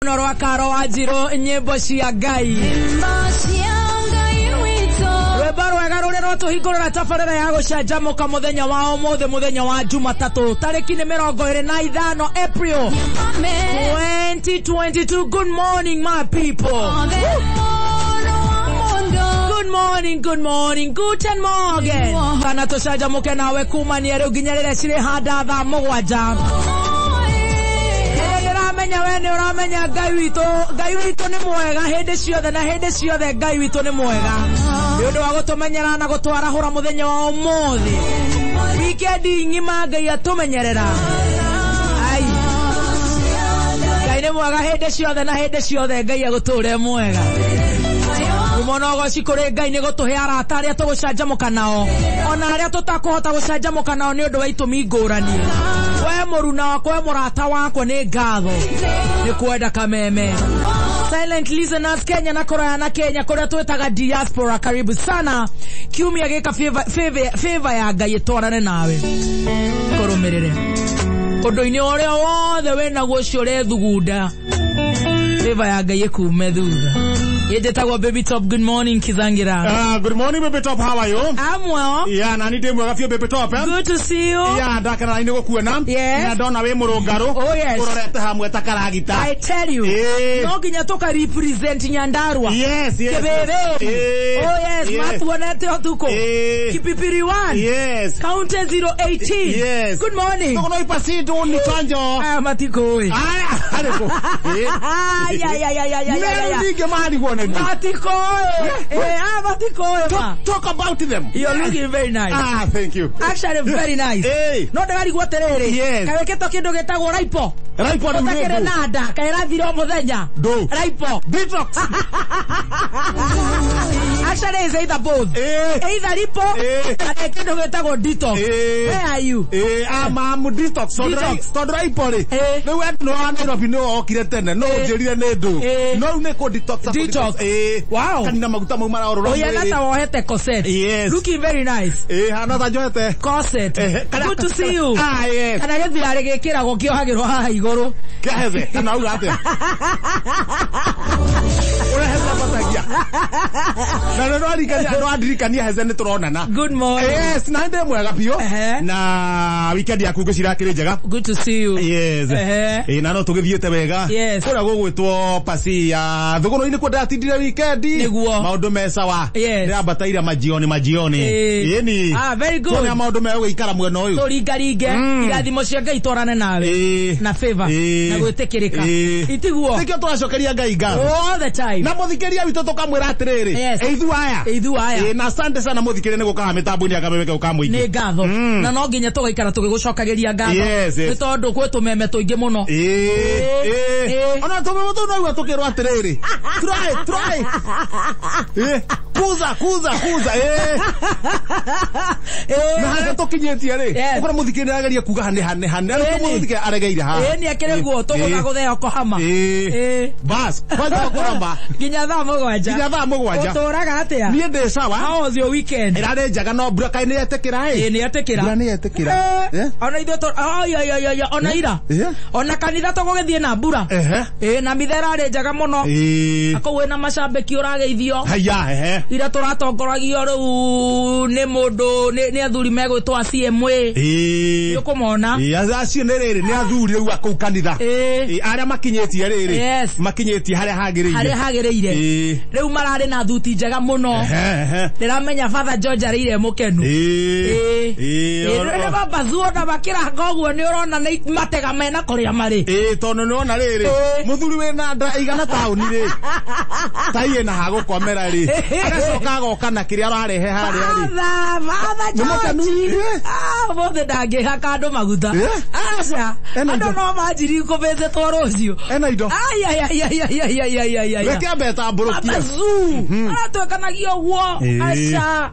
Muno rwa Karo wa Njirũ, nyĩmbo cia Ngai, rwĩmbo rwega rũrĩa rwatũhingũrĩra tabarĩra ya gũcanjamũka mũthenya wa ũmũthĩ, mũthenya wa Jumatatũ, tarĩki nĩ 25 April 2022. Good morning, my people. Good morning, good morning, guten Morgen. Kana tũcanjamũke nawe kumania rĩu nginya rĩrĩa cirĩ handa thaa 7. Ndĩramenya we nĩ ũramenya Ngai witũ, Ngai witũ nĩ mwega hĩndĩ ciothe na hĩndĩ ciothe. Ngai witũ nĩ mwega nĩ ũndũ wa gũtũmenyera na gũtwarahũra mũthenya wa ũmũthĩ, wikendi ng'ima Ngai atũmenyerera. Ai, Ngai nĩ mwega hĩndĩ ciothe na hĩndĩ ciothe. Ngai agũtũre mwega. Umono goci kũrĩ Ngai nĩ gũtũhe arata arĩa tũgũcanjamũka nao, ona arĩa tũtakũhota gũcanjamũka nao nĩ ũndũ wa itũmi ngũrani. We mũruna wakwa, we mũrata wakwa, nĩ ngatho nĩ kwenda kameme. Silent listeners Kenya na kũraya na Kenya, kũrĩa twĩtaga diaspora, karibu sana. Kiumia gĩka, favor ya Ngai ĩtwarane nawe, kũrũmĩrĩre ũndũ-inĩ ũrĩa wothe wĩnaguo ũcio ũrethugunda, favor ya Ngai ĩkume thutha. Yetagwo Baby Top. Good morning, Kizangira. Good morning, Baby Top. How are you? I'm well. Yeah, na nĩ ndĩ mwega biũ, Baby Top. Eh? Good to see you. Yeah, ndakena nĩ gũkuona. Yes. Na ndona wĩ mũrũngarũ. Oh, yes. Ũrorete hamwe ta karagita. I tell you. No nginya tũka represent Nyandarua. Yes. Kĩbĩbĩ. Oh yes, matuonete ũtukũ. Kipipiri 1. Yes. County 018. Yes. Good morning. Tukono ipasitu ni chanjo. Aya matikũĩ. Aya, harĩkũ? Ay, ay, ay, ay, ay, ay, ay, ay. Ningĩ marigwo nĩ Matikũĩ. Eh, ah, matikũĩ ma. Talk about them. You're looking very nice. Ah, thank you. Actually very nice. Hey. No ndĩrarigwo atĩrĩrĩ. Yes. Kaĩ wĩkĩtwo kĩndũ gĩtagwo raipo? Raipo rĩu nĩ Ũtakĩrĩ ndũ. na nda, kaĩ ĩrathira o mũthenya? Ndũ. Raipo. Detox. Actually is either both. Either lipo kana kĩndũ gĩtagwo detox. Where are you? Ama mu detox. Detox. Tondũ raipo rĩ, rĩu andũ wa Nairobi nĩ okire tene, no ũnjĩrire nĩ ndũ. No rĩu nĩ kũ detox. Detox. Wow. Kanina maguta mau maraorũra Ũhiana mwĩrĩ. ta wohete corset. Yes. Looking very nice. Hana ta njohete. Corset. Good to see you. Ah, yes. Kana gĩthirarĩ gĩkĩragwo kĩohagĩrwo haha igũrũ. Kĩaheze, kana auga atĩa? Ũrĩa heze ambatagia. Na nĩ nĩwandirikania heze nĩ tũronana. Good morning. Yes, na ndĩ mwega biũ. Na weekend yaku ngwĩciria akĩrĩ njega. Good to see you. Yes. Na no tũgĩthiĩte wega. Yes. Kũrĩa gũgwĩtwo pasi ya thũgũrũ-inĩ kuo ndĩratindire weekend. Nĩguo. Maũndũ me sawa. Yes. Ndĩrambataire majioni majioni. Ĩni. Ah, very good. Tuone maũndũ megũgĩikara mwena ũyũ. Tũringaringe irathimo cia Ngai twarane nawe na favor na gwĩtĩkĩrĩka. Itiguo. Nĩkĩo tũracokeria Ngai ngatho. All the time. Na mũthikĩria witũ tũkamwĩra atĩrĩrĩ. Yes. Ithu aya. Ithu aya. Na asante sana mũthikĩria nĩ gũkaga mĩtambo-inĩ ya kameme kau ka mũingĩ. Nĩ ngatho. Na no nginya tũgaikara tũgĩgũcokagĩria ngatho. Yes, yes. Nĩ tondũ gwĩ tũmeme tũingĩ mũno. Ona tũmeme tũu noigua tũkĩrwo atĩrĩrĩ. Try, try. Kuza, kuza, kuza. Na harĩa tũkinyĩtie rĩ. Yes. Ũkora mũthikĩria nĩarageria kuga hane hane hane. Arĩa mũthikĩria aregeire haha. Nĩ akĩrĩ guo tũgũthagũthea Yokohama. Bas, kwanza Yokohama. Nginya thaa 7. Nginya thaa 7. Ũtũraga atĩa? Niĩ ndĩ sawa. How was your weekend? Ĩrarĩ njega no mbura kaĩ nĩ yetĩkĩra ĩ? Nĩ yetĩkĩra. Mbura nĩ yetĩkĩra. Ona ithuĩ ai ai ai ai ona ira. Ona kanitha tũgũgĩthiĩ na mbura. Na mitha ĩrarĩ njega mũno. Kũu wĩna macambĩki ũrageithio. Haya, ehe. Ira tũratongoragio rĩu nĩ mũndũ nĩ athuri megwĩtwo a CMA. Nĩ ũkũmona. Acio nĩ rĩrĩ nĩ athuri rĩu a kũu kanitha. Arĩa makinyĩtie rĩrĩ. Yes. Makinyĩtie harĩa hagĩrĩire. Harĩa hagĩrĩire. Rĩu mararĩ na thuti njega mũno. Ndĩramenya Father George arĩire mũkenu. Nĩ mabathu ona makĩranga ũguo nĩ ũrona nĩ matega mena kũrĩa marĩ. Tondũ nĩ wona rĩrĩ mũthuri wĩna nda igana taũni rĩ ta iĩ na hagũkomera rĩ agacoka agoka na kĩrĩa ararehe harĩa rĩ. Father George. Ũmũthĩ ndangĩhaka andũ maguta. Aca. Andũ no manjirie kũbĩtĩtwo rũciũ. Ena indo. Ai ai ai ai ai ai ai ai ai ai. Reke ambe tambũrũkie. Mabathu. Aratwekanagia ũguo. Aca.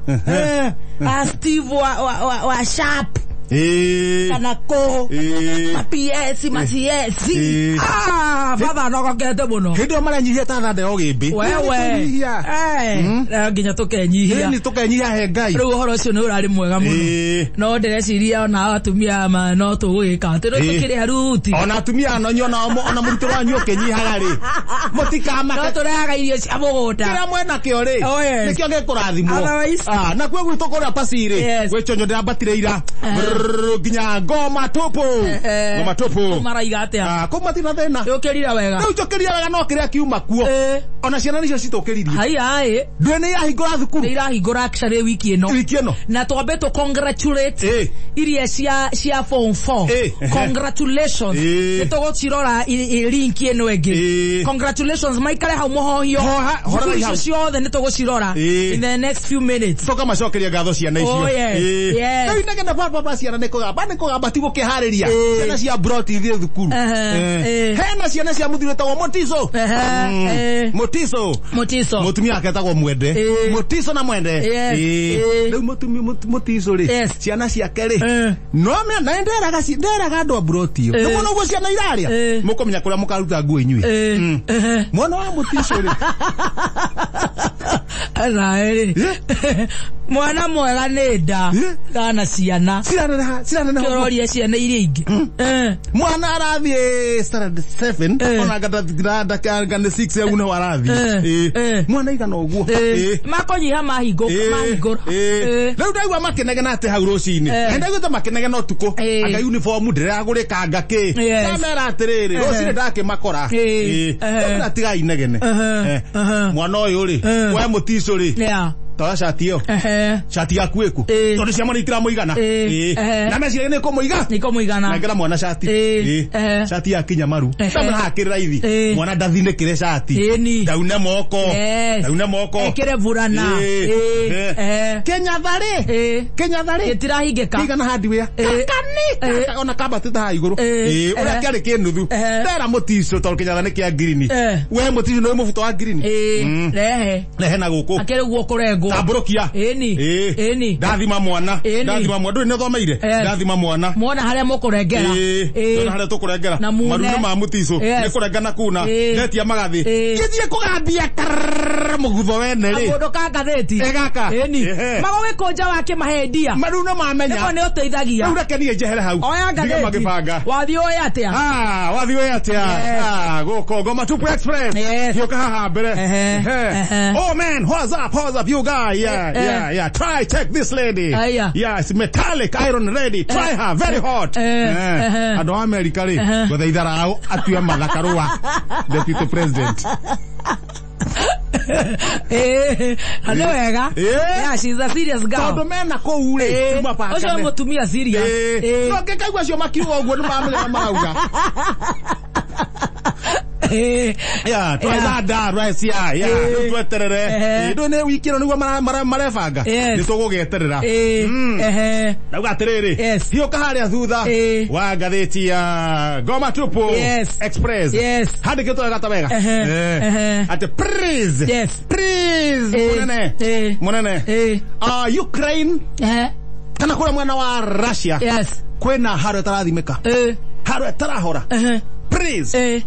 Steve wa Sharp. Kana kũ ma PS ma CS. Ah, baba nogokete mũno. Hĩndĩ ĩyo marenyihia ta thanda ya ũgĩmbĩ. Wewe. Nginya tũkenyihia. Ĩni tũkenyihia he Ngai. Rĩu ũhoro ũcio nĩ ũrarĩ mwega mũno. No ndĩreciria ona atumia ma no tũgũgĩka atĩ rĩu tũkĩrĩ haruti. Ona atumia no nyona ona mũrutwo wanyu ũkĩnyihaga rĩ. Mũtikamake. No tũrehaga irio cia mũgũnda. Kĩrĩa mwena kĩo rĩ. Nĩkĩo gĩkũrathimwo. Na kuo gwitũ kũrĩa Pasi rĩ. Gwĩ chonjo ndĩrambatire ira. Nginya ngoma tupu. Ngoma tupu. Maraiga atĩa? Kũu matirĩ na thĩna. Yũkĩrire wega. Rĩu njũkĩrire wega no kĩrĩa kiuma kuo. Ona ciana nicio citũkĩririe. Haiya ĩ. Ndũĩ nĩ irahingũra thukuru. Nĩ irahingũra actually wiki ĩno. Wiki ĩno. Na twambe tũ congratulate iria cia form 4. Congratulations. Nĩ tũgũcirora link ĩno ĩngĩ. Congratulations maikare hau mũhohio. Thukuru icio ciothe nĩ tũgũcirora in the next few minutes. Tũkamacokeria ngatho ciana icio. Oh yes. Yes. Rĩu inegene baba ciana nĩ kũgamba nĩ kũgamba ti gũkĩharĩria. Ciana cia broti ithiĩ thukuru. Hena ciana cia mũthuri wĩtagwo Mutiso. Mutiso. Mutiso. Mũtumia wake etagwo Mwende. Mutiso na Mwende. Rĩu Mutiso rĩ ciana ciake rĩ no na nderaga andũ a broti ĩyo. Nĩmuona ũguo ciana irarĩa. Mũkũmenya kũrĩa mũkaruta nguo inyuĩ. Mwana wa Mutiso rĩ. Mwana mwega nĩ nda kana ciana. Ciraneneha. Kĩroria ciana iria ingĩ. Mwana arathiĩ standard 7 ona anga nĩ 6 au nĩho arathiĩ. Mwana igana ũguo. Makũnyiha mahingũra. Rĩu ndaigua makĩnegena atĩ hau rũcinĩ. Ndaiguĩte makĩnegena ũtukũ. Anga uniform ndĩragũrĩka anga kĩ. Ndamera atĩrĩrĩ rũcinĩ ndakĩmakora. Ndamera tigai inegene. Mwana ũyũ rĩ we Mutiso rĩ. Toya shati ĩyo. Shati yaku ĩkũ. Tondũ cia mwana itiramũigana. Na meciria nĩ kũmũiga. Nĩ kũmũigana. Nengera mwana shati. Shati yakinya maru. Ndamera hakĩrĩ raithi. Mwana ndathinĩkĩre shati. Ndaune moko. Ndaune moko. Ekĩre burana. Kĩnyatha rĩ. Kĩnyatha rĩ. Gĩtirahingĩka. Kĩigana hardware. Kakani. Ona kambatĩte haha igũrũ. Ũrĩa kĩarĩ kĩnuthu. Ndera Mutiso tondũ kĩnyatha nĩ kĩa ngirini. We Mutiso nĩ mũbuto wa ngirini. Rehe. Rehe na gũkũ. Akĩrĩ guo kũrengwo. Tambũrũkia. Ĩni. Ĩni. Ndathima mwana. Ndathima mwana. Ndũrĩ nĩ ũthomeire. Ndathima mwana. Mwona harĩa mũkũrengera. Mwona harĩa tũkũrengera. Maru-inĩ ma Mutiso. Nĩ kũrenga na kuna. Ndetia magathĩ. Gĩthiĩ kũgambia mũgutho wene rĩ. Kamũndũ ka ngathĩti. Gaka. Ĩni. Magũgĩkũnja wakĩmahendia. Maru nĩ mamenya. Nĩguo nĩ ũteithagia. Rĩu reke niĩ njehere hau. Oya ngathĩti. Magĩbanga. Wathiĩ ũĩ atĩa? Wathiĩ ũĩ atĩa? Gũkũ Ngoma Tupu Express. Gĩũka haha mbere. Oh man, what's up? What's up you guy? Yeah, yeah, yeah. Try check this lady. Yeah, it's metallic iron lady. Try her, very hot. Andũ a America rĩ, gũthaitha rao atue Martha Karua deputy president. Nĩ wega. Yeah, she's a serious girl. Tondũ mena kũu rĩ, ũcio mũtumia serious. No ngĩkaigua acio makiuga ũguo nĩ mamenya marauga. Yeah, try that right, yeah, yeah. Rĩu tweterere. Ndũ nĩ wiki ĩno nĩguo marebanga. Nĩ tũgũgĩeterera. Ndauga atĩrĩrĩ, hiũka harĩa thutha wa ngathĩti ya Ngoma Tupu Express. Handĩkĩtwo wega ta wega. Atĩ please. Please mũnene. Mũnene. Ukraine kana kũrĩa mwena wa Russia. Kwĩna haro ĩtarathimĩka. Haro ĩtarahora. Please.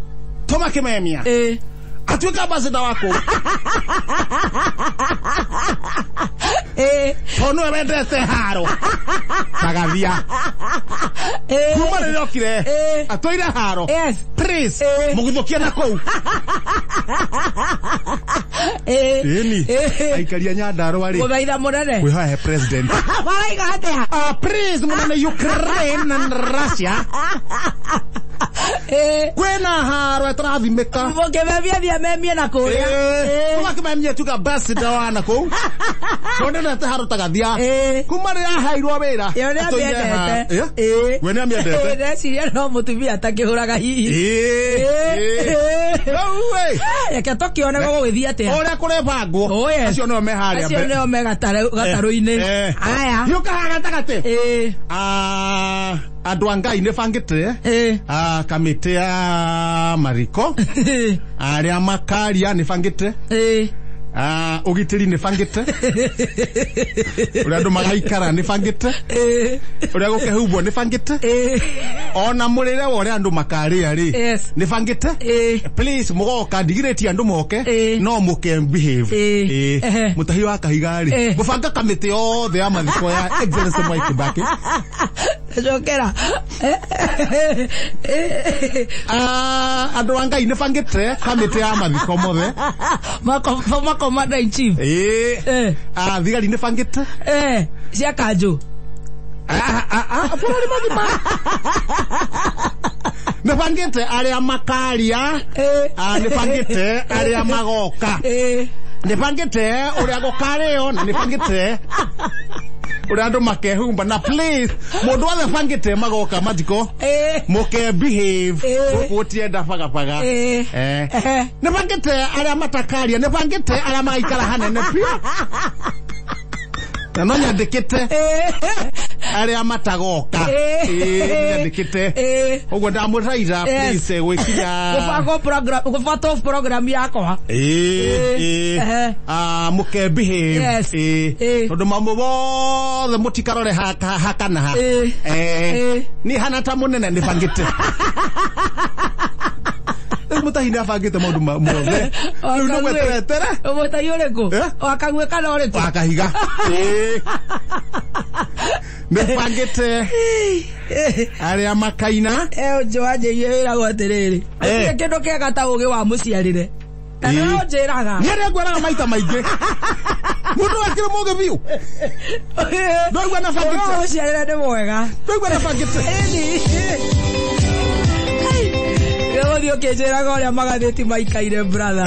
Toma Kimemia. Atuĩka ambassador wako. Tondũ nĩwe wendete haro. Tagathia. Kuma rĩrĩa okire. Atũire haro. Please. Mũgũthũkia na kũu. Ĩni. Aikaria Nyandarũa rĩ. Gũthaitha mũnene. Kwĩhoya he president. Maraiga atĩa? Please mũnene Ukraine and Russia. Kwĩna haro ĩtarathimĩka. Mũkĩmemia thiĩ amemie na kũrĩa. Tũgakĩmemia tuga ambassador wa na kũu. Tondũ ndendete haro tagathia. Kuma rĩrĩa aheirwo wĩra. Yo nĩ amĩendete. We nĩ amĩendete. Ndeciria no mũtumia atakĩhũraga hihi. Reke tũkĩone gũgũgĩthiĩ atĩa. Ũrĩa kũrebangwo. Acio nĩo me harĩa mbere. Acio nĩo me gatarũ-inĩ. Aya. Hiũka haha gatagatĩ. Andũ a Ngai nĩ bangĩte kamĩtĩ ya mariko arĩa makaria nĩ bangĩte Ũgitĩri nĩ bangĩte, ũrĩa andũ magaikara nĩ bangĩte, ũrĩa gũkehumbwo nĩ bangĩte, ona mũrĩre wa ũrĩa andũ makarĩa rĩ nĩ bangĩte. Please mũgoka, ndigirĩtie andũ moke, no mũke behave. Mũtahi wa Kahiga rĩ, mũbanga kamĩtĩ yothe ya mathiko ya Excellency Mwai Kibaki. Cokera. Andũ a Ngai, nĩ bangĩte kamĩtĩ ya mathiko mothe. Former commander in chief. Thigari nĩ bangĩte. Cia kanjũ. Bũrũri mũgima nĩ bangĩte arĩa makaria, nĩ bangĩte arĩa magoka, nĩ bangĩte ũrĩa gũkarĩo, na nĩ bangĩte ũrĩa andũ makehumba. Na please, mũndũ wothe bangĩte magoka mathiko, mũke behave. Gũkũ gũtienda bagabaga. Nĩ bangĩte arĩa matakaria, nĩ bangĩte arĩa magaikara hanene biũ, na no nyandĩkĩte arĩa matagoka. Nyandĩkĩte ũguo ndamũthaitha, please, gwĩkinya Gũbangwo program, gũbuatwo program yakwa. Mũke behave, tondũ mamũ mothe mũtikarore hakana ha. Niĩ hana ta mũnene nĩ bangĩte. Rĩu mũtahi nĩ abangĩte maũndũ mothe, rĩu nĩ gweteretere. Mũtahi ũrĩkũ? Eh? Wa Kaguĩ kana ũrĩkũ? Wa Kahiga. Nĩ bangĩte arĩa makaina. Ũnjũ wanjĩire wĩragwo atĩrĩrĩ, gũtirĩ kĩndũ kĩega ta ũgĩ wa mũciarĩre, na nĩwe ũnjĩraga. Niĩ nĩ ngwĩraga maita maingĩ, mũndũ akĩrĩ mũgĩ biũ, ndwaigua na Ũgĩ wa bangĩte. Mũciarĩre nĩ mwega. Ndwaigua na bangĩte. Ĩni gũthiĩ ũkĩnjĩraga ũrĩa magathĩti maikaire, brother.